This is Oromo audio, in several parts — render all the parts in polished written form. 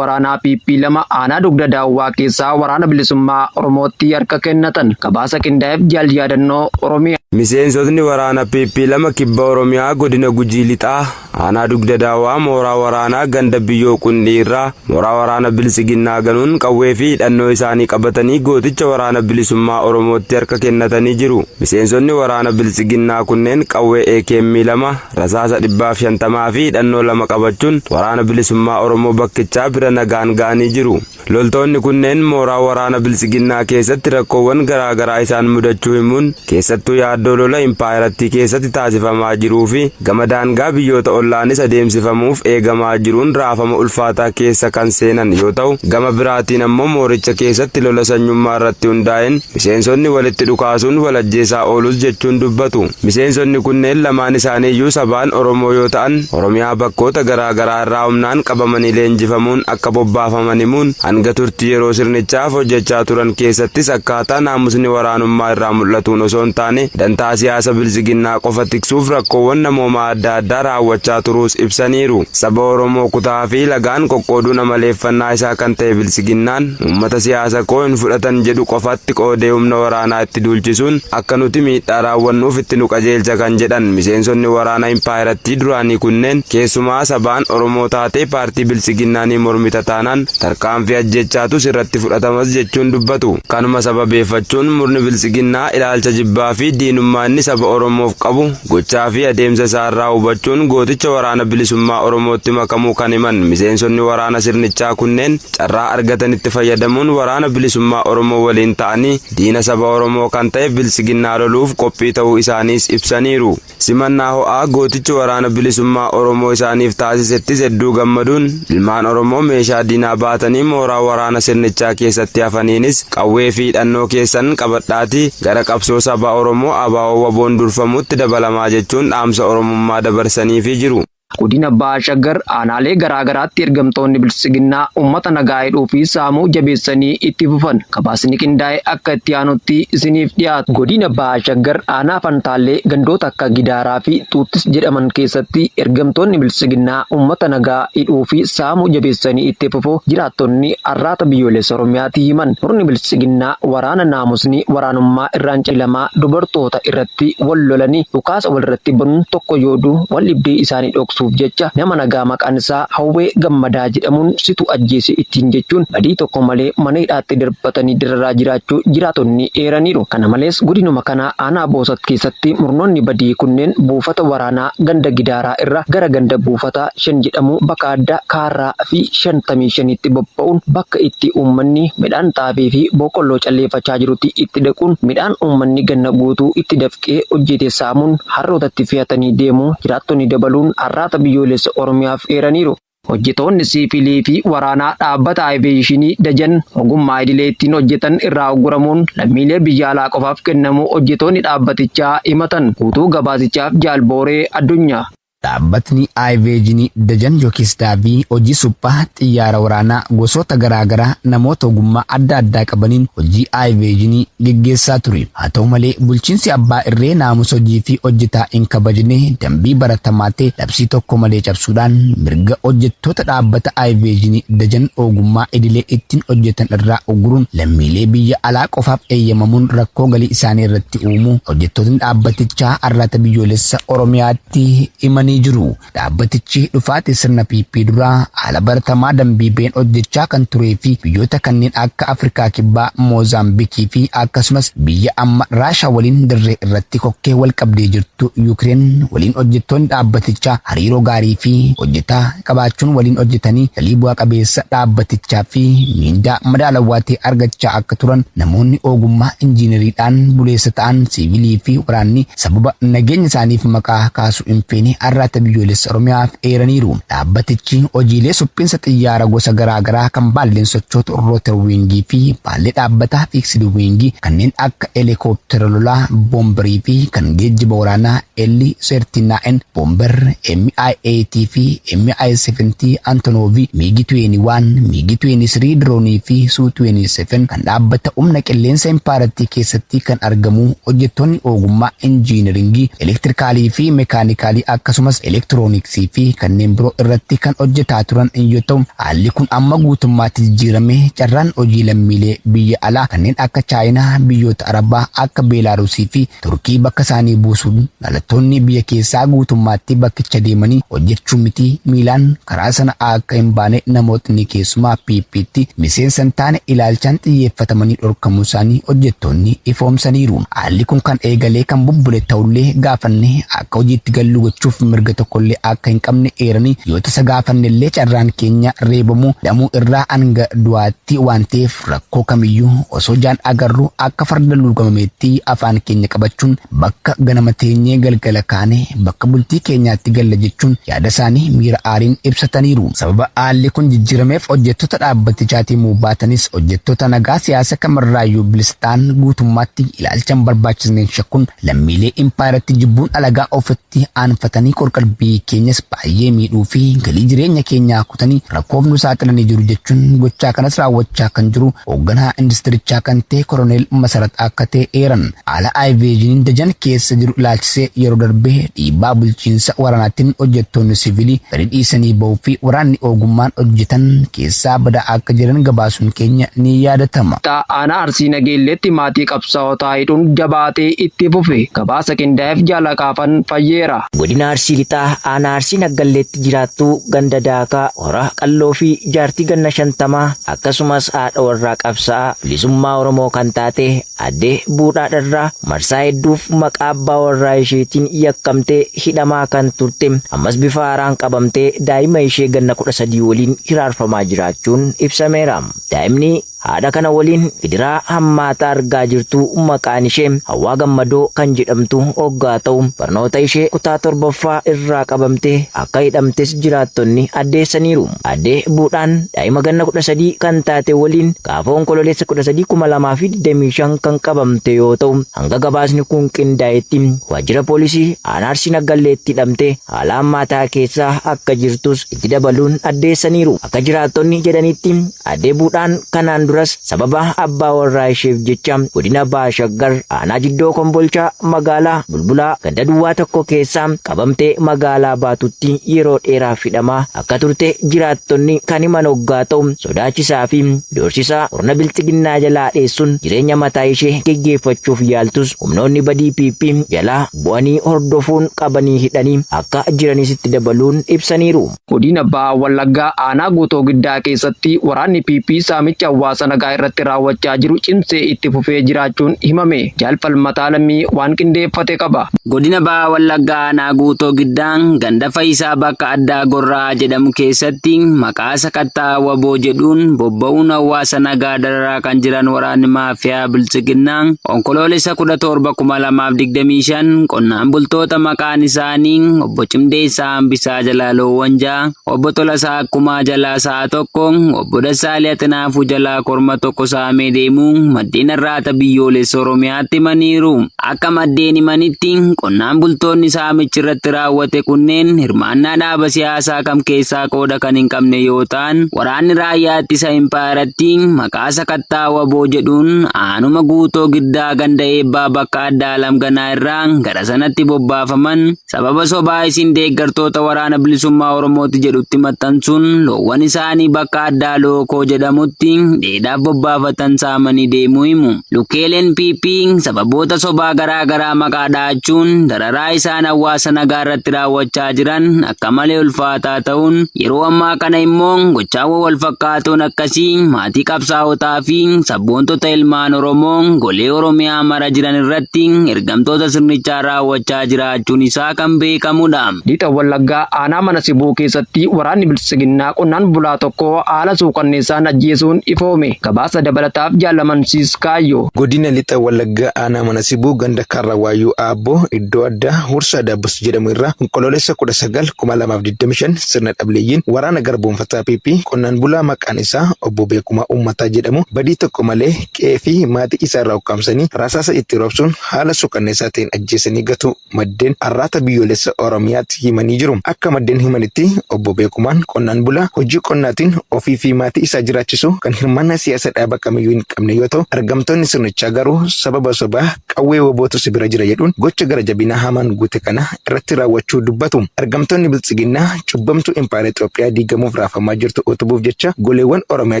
waraanaa PP 2 aanaa Dugda Daawwaa keessaa Waraana Bilisummaa Oromootti harka kennatan. Gabaasa qindaa'eef Jaal Yaadannoo Oromiyaa. Miseensotni waraana PP 2 Kibba Oromiyaa Godina Gujii Lixaa Aanaa Dugda Daawwaa mooraa waraanaa ganda Biyyoo Qundhii irraa mooraa waraana Biltsiginnaa ganuun qawwee fi hidhannoo isaanii qabatanii gooticha Waraana Bilisummaa Oromootti harka kennatanii jiru. Miseensonni waraana Biltsiginnaa kunneen qawwee AKM 2, rasaasa 150 fi hidhannoo 2 qabachuun Waraana Bilisummaa Oromoo bakkichaa bira nagaan ga'anii jiru. Loltoonni kunneen mooraa waraana Biltsiginnaa keessatti rakkoowwan garaa garaa isaan mudachuu himuun, keessattuu yaaddoo lola impaayerattii keessatti taasifamaa jiruu fi gama daangaa biyyoota ollaanis adeemsifamuuf eegamaa jiruun raafama ulfaataa keessa kan seenan yoo ta'u, gama biraatiin ammoo mooricha keessatti lola sanyummaa irratti hundaa'een miseensonni walitti dhukaasuun wal ajjeesaa oolus jechuun dubbatu. Miseensonni kunneen lamaan isaanii iyyuu sabaan Oromoo yoo ta'an, Oromiyaa bakkoota garaa garaa irraa humnaan qabamanii leenjifamuun akka bobbaafaman himuun, hanga turtii yeroo sirnichaaf hojjechaa turan keessattis akkaataa naamusni waraanummaa irraa mul'atuun osoo hin taane dantaa siyaasa Biltsiginnaa qofa tiksuuf rakkoowwan namoomaa adda addaa raawwachaa turuus ibsaniiru. Saba Oromoo kutaa fi lagaan qoqqooduun amaleeffannaa isaa kan ta'e Biltsiginnaan, uummata siyaasa koo hin fudhatan jedhu qofatti qoodee humna waraanaa itti duulchisuun akka nuti miidhaa raawwannuuf itti nu qajeelcha kan jedhan miseensonni waraana impaayerattii duraanii kunneen, keessumaa sabaan Oromoo taatee paartii Biltsiginnaa ni mormita taanaan tarkaanfii ajjeechaatu sirratti fudhatamas jechuun dubbatu. Kanuma sababeeffachuun murni Biltsiginnaa ilaalcha jibbaa fi diinummaa inni saba Oromoof qabu gochaa fi adeemsa isaa irraa hubachuun gooticha Waraana Bilisummaa Oromootti makamuu kan himan miseensonni waraana sirnichaa kunneen, carraa argatanitti fayyadamuun Waraana Bilisummaa Oromoo waliin ta'anii diina saba Oromoo kan ta'e Biltsiginnaa loluuf qophii ta'uu isaaniis ibsaniiru. Simannaa ho'aa gootichi Waraana Bilisummaa Oromoo isaaniif taasisettis hedduu gammaduun ilmaan Oromoo meeshaa diinaa baatanii mooraa waraana sirnichaa keessatti hafaniinis qawwee fi hidhannoo keessan qabadhaatii gara qabsoo saba Oromoo ABO-WBOn durfamuutti dabalamaa jechuun dhaamsa Oromummaa dabarsaniifii jiru. Godina Baha Shaggar aanaalee garaa garaatti ergamtoonni Biltsiginnaa uummata nagaa hidhuu fi saamuu jabeessanii itti fufan. Gabaasni qindaa'e akka itti aanutti isiniif dhiyaata. Godina Baha Shaggar aanaa Fantaallee gandoota akka Gidaaraa fi Xuuttis jedhaman keessatti ergamtoonni Biltsiginnaa uummata nagaa hidhuu fi saamuu jabeessanii itti fufuu jiraattonni Arraata Biyyoolessa Oromiyaatti himan. Murni Biltsiginnaa waraana naamusni waraanummaa irraan cilamaa dubartoota irratti wal lolanii dhukaasa walirratti banuun tokko yoo du'u wal dhibdee isaanii dhoksuuf jecha nama nagaa maqaan isaa Hawwee Gammadaa jedhamuun situ ajjeese ittiin jechuun badii tokko malee mana hidhaatti darbatanii dararaa jiraachuu jiraatonni eeraniiru. Kana malees godinuma kana aanaa Boosat keessatti murnoonni badii kunneen buufata waraanaa ganda Gidaaraa irraa gara ganda buufata 5 jedhamu bakka addaa Kaarraa fi 55tti bobba'uun bakka itti uummanni midhaan xaafii fi boqqolloo calleeffachaa jirutti itti dhaquun midhaan uummanni ganna guutuu itti dafqee hojjete saamuun harrootatti fe'atanii deemuu jiraattonni dabaluun Arraata Biyyoolessa Oromiyaaf eeraniiru. Hojjetoonni siivilii fi waraanaa dhaabbata Aviyeeshinii Dajan ogummaa idilee ittiin hojjetan irraa ugguramuun lammiilee biyya alaa qofaaf kennamuu hojjetoonni dhaabbatichaa himatan. Guutuu gabaasichaaf Jaal Booree Addunyaa. Dhaabbatni Ayiveejinii Dajan yookiis Daavii hojii suphaa xiyyaara waraanaa gosoota garaa garaa namoota ogummaa adda addaa qabaniin hojii Ayiveejinii geggeessaa ture. Haa ta'u malee bulchiinsi abbaa irree naamusa hojii fi hojjetaa hin kabajne dambii baratamaa ta'e labsii tokko malee cabsuudhaan mirga hojjettoota dhaabbata Ayiveejinii Dajan ogummaa idilee ittiin hojjetan irraa ugguruun lammiilee biyya alaa qofaaf eeyyamamuun rakkoo galii isaanii irratti uumuu hojjettootni dhaabbatichaa Arraata Biyyoolessa Oromiyaatti tti himanii jiru. Dhaabbatichi dhufaatii sirna PP dura haala baratamaa dambii ba'een hojjechaa kan turee fi biyyoota kanneen akka Afrikaa Kibbaa, Moozaambikii fi akkasumas biyya amma Raashaa waliin dirree irratti kokkee wal qabdee jirtu Yukireen waliin hojjettoonni dhaabbatichaa hariiroo gaarii fi hojjetaa qabaachuun waliin hojjetanii galii bu'a qabeessa dhaabbatichaa fi miindaa madaalawwaa ta'e argachaa akka turan namoonni oogummaa injiineriidhaan buleessa ta'an siivilii fi waraanni sababa nageenya isaaniif maqaa kaasuu hin feene Arraata Biyyoolessa Oromiyaaf eeraniiru. Dhaabbatichi hojiilee suphinsa xiyyaara gosa garaa garaa kan baalleen sochootu rooter wiingii fi baallee dhaabbataa fiiksidi wiingii kanneen akka heelikooptera lolaa boombarii fi kan geejjiba waraanaa L-39 Bomber, Mi-8 fi Mi-70 Antonov, MiG-21, MiG-23 diroonii fi Su-27 kan dhaabbata humna qilleensa impaayerattii keessatti kan argamu hojjettoonni ogummaa injiinaringii, elektirikaalii fi mekaanikaalii akkasumas akkasumas elektirooniksii fi kanneen biroo irratti kan hojjetaa turan yoo ta'u, haalli kun amma guutummaatti jijjiiramee carraan hojii lammiilee biyya alaa kanneen akka Chaayinaa, biyyoota Arabaa akka Beelaaruusii fi Turkii bakka isaanii buusuun dhalattoonni biyya keessaa guutummaatti bakkicha deemanii hojjechuu miti miilaan karaa sana akka hin baane namootni keessumaa PPtti miseensa hin taane ilaalchaan xiyyeeffatamanii dhorkamuu isaanii hojjettoonni ifoomsaniiru. Haalli kun kan eegalee kan bubbule ta'ullee gaafannee akka hojiitti gallu gochuuf mirga tokkollee akka hin qabne eeranii yoo tasa gaafannellee carraan keenya reebamuu, hidhamuu irraa hanga du'aatti waan ta'eef rakkoo kamiyyuu osoo ijaan agarru akka farda luugamameetti afaan keenya qabachuun bakka ganama teenyee galgala kaane bakka bultii keenyaatti galla jechuun yaada isaanii miira aariin ibsataniiru. Sababa haalli kun jijjiirameef hojjettoota dhaabbatichaatii himuu baatanis hojjettoota nagaa siyaasa kamirraayyuu bilisa ta'an guutummaatti ilaalcha hin barbaachisneen shakkuun lammiilee impaayerattii jibbuun alagaa ofitti aanfatanii qorqalbii keenyas baay'ee miidhuu fi galii jireenya keenyaa kutanii rakkoof nu saaxilanii jiru jechuun gochaa kanas raawwachaa kan jiru hoogganaa industirichaa kan ta'e Koloneel Masarat akka ta'e eeran. Haala Ayiveezhiniin Dajan keessa jiru ilaalchisee yeroo darbe dhiibbaa bulchiinsa waraanaatiin hojjettoonni siviilii gadi dhiisanii bahuu fi waraanni ogummaan hojjetan keessaa badaa akka jiran gabaasuun keenya ni yaadatama. Aanaa Arsii Nageelleetti maatii qabsaa'otaa hidhuun jabaatee itti fufe. Gabaasa qindaa'eef Jaal Aqaafan Fayyeera. Godina Arsii Lixaa Aanaa Arsii Naggalleetti jiraattuu ganda Daakaa Hora Qalloo fi jaartii ganna 50 akkasumas haadha warraa qabsa'aa bilisummaa Oromoo kan taate Aadde Buudhaa Dharraa marsaa hedduuf maqaa abbaa warraa isheetiin yakkamtee hidhamaa kan turte ammas bifa haaraan qabamtee daa'ima ishee ganna 13 waliin hiraarfamaa jiraachuun ibsameera. Daa'imni haadha kana waliin gidiraa hammaataa argaa jirtu maqaan ishee Hawwaa Gammadoo kan jedhamtu oggaa ta'u, barnoota ishee kutaa 7ffaa irraa qabamtee akka hidhamtes jiraattonni addeessaniiru. Aadde Buudhaan daa'ima ganna 13 kan taate waliin gaafa Onkololeessa 13, 2025 kan qabamte yoo ta'u, hanga gabaasni kun qindaa'etti waajjira poolisii aanaa Arsii Naggalleetti hidhamtee haala hammaataa keessa akka jirtus itti dabaluun addeessaniiru. Akka jiraattonni jedhanitti Aaddee Buudhaan kanaan duras sababa abbaa warraa isheef jecha godina Baha Shaggar aanaa Jiddoo Kombolchaa magaalaa Bulbulaa ganda duwwaa tokko keessaa qabamtee magaalaa Baatutti yeroo dheeraaf hidhamaa akka turte jiraattonni kan himan oggaa ta'u sodaachisaa fi doorsisaa murna bilxiginnaa jalaa dheessuun jireenya mataa ishee geggeeffachuuf yaaltus humnoonni badii PP jalaa bu'anii hordofuun qabanii hidhanii akka jiranis itti dabaluun ibsaniiru. Godina Baha Wallaggaa aanaa Guutoo Giddaa keessatti waraanni PP saamicha hawaasa nagaa irratti raawwachaa jiru cimsee itti fufee jiraachuun himame. Jaal Falmataa Lammii waan qindeeffate qaba. Godina Baha Wallaggaa aanaa Guutoo Giddaa ganda Fayisaa bakka addaa Gorra'aa jedhamu keessatti maqaa sakatta'a wbo jedhuun bobba'uun hawaasa nagaa dararaa kan jiran waraanni maafiyaa Biltsiginnaa Onkoloolessa 17, 2025 qonnaan bultoota maqaan isaanii obbo Cimdeessaa Hambisaa jalaa loowwan 6, obbo Tolasaa Akkumaa jalaa sa'a 1, obbo Dassaalee Axinaafuu jalaa korma 1 saamee deemuu maddeen Arraata Biyyoolessa Oromiyaatti himaniiru. Akka maddeen himanitti qonnaan bultoonni saamichi irratti raawwate kunneen hirmaannaa dhaaba siyaasaa kam keessaa qooda kan hin qabne yoo ta'an, waraanni raayyaa ittisa impaayerattii maqaa sakattaa wbo jedhuun aanuma Guutoo Giddaa ganda Eebbaa bakka addaa Alamganaa irraa gara sanatti bobbaafaman sababa sobaa isin deeggartoota waraana bilisummaa Oromooti jedhutti maxxansuun loowwan isaanii bakka addaa Lookoo jedhamutti dheedaaf bobbaafatan saamanii deemuu himu. Lukkeeleen PP sababoota sobaa garaa garaa maqaa dha'achuun dararaa isaan hawaasa nagaa irratti raawwachaa jiran akka malee ulfaataa ta'uun yeroo ammaa kana immoo gochaawwan wal fakkaatoon akkasii maatii qabsaa'otaa fi sabboontota ilmaan Oromoo golee Oromiyaa mara jiran irratti ergamtoota sirnichaa raawwachaa jiraachuun isaa kan beekamudha. Lixa Wallaggaa aanaa Mana Sibuu keessatti waraanni Biltsiginnaa qonnaan bulaa tokko haala suukanneessaan ajjeesuun ifoome. Gabaasa dabalataaf Jaal Amansiis Kaayyoo. Godina Lixa Wallaggaa Aanaa Mana Sibuu ganda Karra Waayyuu Aabboo iddoo addaa Hursaa Daabbus jedhamu irraa Onkoloolessa 19, 2025 sirna dhableeyyiin waraana garboomfataa PP qonnaan bulaa maqaan isaa Obbo Beekumaa Uummataa jedhamu badii tokko malee qe'ee fi maatii isaa irraa ukkaamsanii rasaasa itti roobsuun haala suukanneessaa ta'een ajjeesanii gatuu maddeen Arraata Biyyoolessa Oromiyaatti himanii jiru. Akka maddeen himanitti, Obbo Beekumaan qonnaan bulaa hojii qonnaatiin ofii fi maatii isaa jiraachisu kan hirmaannaa siyaasa dhaaba kamiyyuu hin qabne yoo ta'u, ergamtoonni sirnichaa garuu sababa sobaa qawwee WBOtu si bira jira jedhuun gocha gara jabinaa hamaan guute kana irratti raawwachuu dubbatu. Ergamtoonni Biltsiginnaa cubbamtuu impaayera Itoophiyaa diigamuuf raafamaa jirtu utubuuf jecha goleewwan Oromiyaa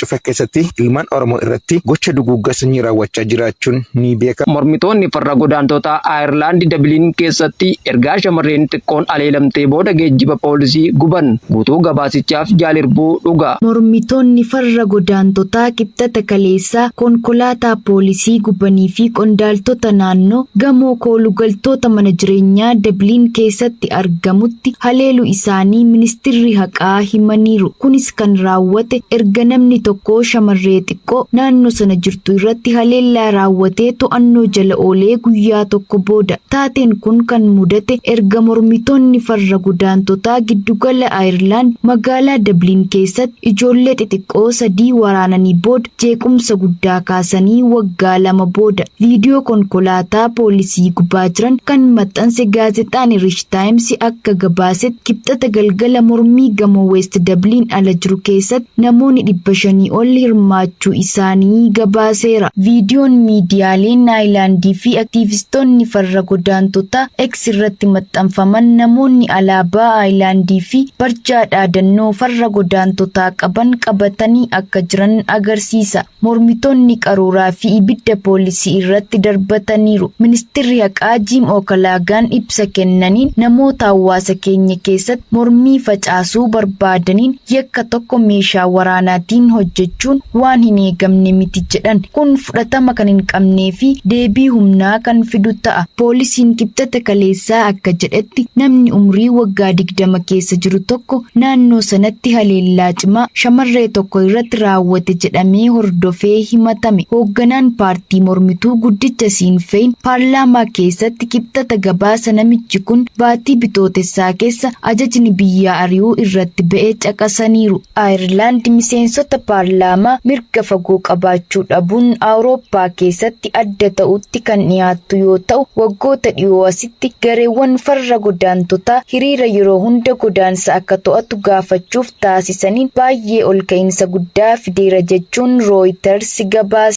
cufa keessatti ilmaan Oromoo irratti gocha duguuggaa sanyii raawwachaa jiraachuun ni beekama. Mormitoonni farra godaantotaa Ayerlaand Dabiliin keessatti ergaa shamarreen xiqqoon aleelamtee booda geejjiba poolisii guban. Guutuu gabaasichaaf Jaal Irbuu Dhugaa. Mormitoonni farra godaantotaa Kibxata kaleessaa konkolaataa poolisii gubanii fi qondaaltota naannoo gamoo koolugaltoota mana jireenyaa Dabliin keessatti argamutti haleeluu isaanii ministirri haqaa himaniiru. Kunis kan raawwate erga namni tokko shamarree xiqqoo naannoo sana jirtu irratti haleellaa raawwatee to'annoo jala oolee guyyaa tokko booda. Taateen kun kan mudate erga mormitoonni farra godaantotaa giddugala Ayirlaand magaalaa Dabliin keessatti ijoollee xixiqqoo sadii waraananii booda jeequmsa guddaa kaasanii waggaa 2 booda. Viidiyoo konkolaataa poolisii gubaa jiran kan maxxanse gaazexaan Irish Times akka gabaasetti Kibxata galgala mormii gamoo West Dublin ala jiru keessatti namoonni 500 ol hirmaachuu isaanii gabaaseera. Viidiyoon miidiyaaleen Aayilaandii fi aktiivistoonni farra godaantotaa X irratti maxxanfaman namoonni alaabaa Aayilaandii fi barjaa dhaadannoo farra godaantotaa qaban qabatanii akka jiran agarsiisa. Mormitoonni qaruuraa fi ibidda poolisii irratti darbataniiru. Ministirri Haqaa Jiim Okalaagaan ibsa kennaniin namoota hawaasa keenya keessatti mormii facaasuu barbaadaniin yakka tokko meeshaa waraanaatiin hojjechuun waan hin eegamne miti jedhan. Kun fudhatama kan hin qabnee fi deebii humnaa kan fidu ta'a. Poolisiin Kibxata kaleessaa akka jedhetti namni umrii waggaa 20 keessa jiru tokko naannoo sanatti haleellaa cimaa shamarree tokko irratti raawwate jedhamee hordofee himatame. Hoogganaan paartii mormituu guddicha Siin Fein paarlaamaa keessatti Kibxata gabaasa namichi kun baatii Bitootessaa keessa ajajni biyyaa ari'uu irratti ba'e caqasaniiru. Ayirlaand miseensota paarlaamaa mirga fagoo qabaachuu dhabuun Awurooppaa keessatti adda ta'utti kan dhiyaattu yoo ta'u, waggoota dhiyoo asitti gareewwan farra godaantotaa hiriira yeroo hunda godaansa akka to'atu gaafachuuf taasisaniin baay'ee olka'iinsa guddaa fideera jechuun Rooyitars gabaase.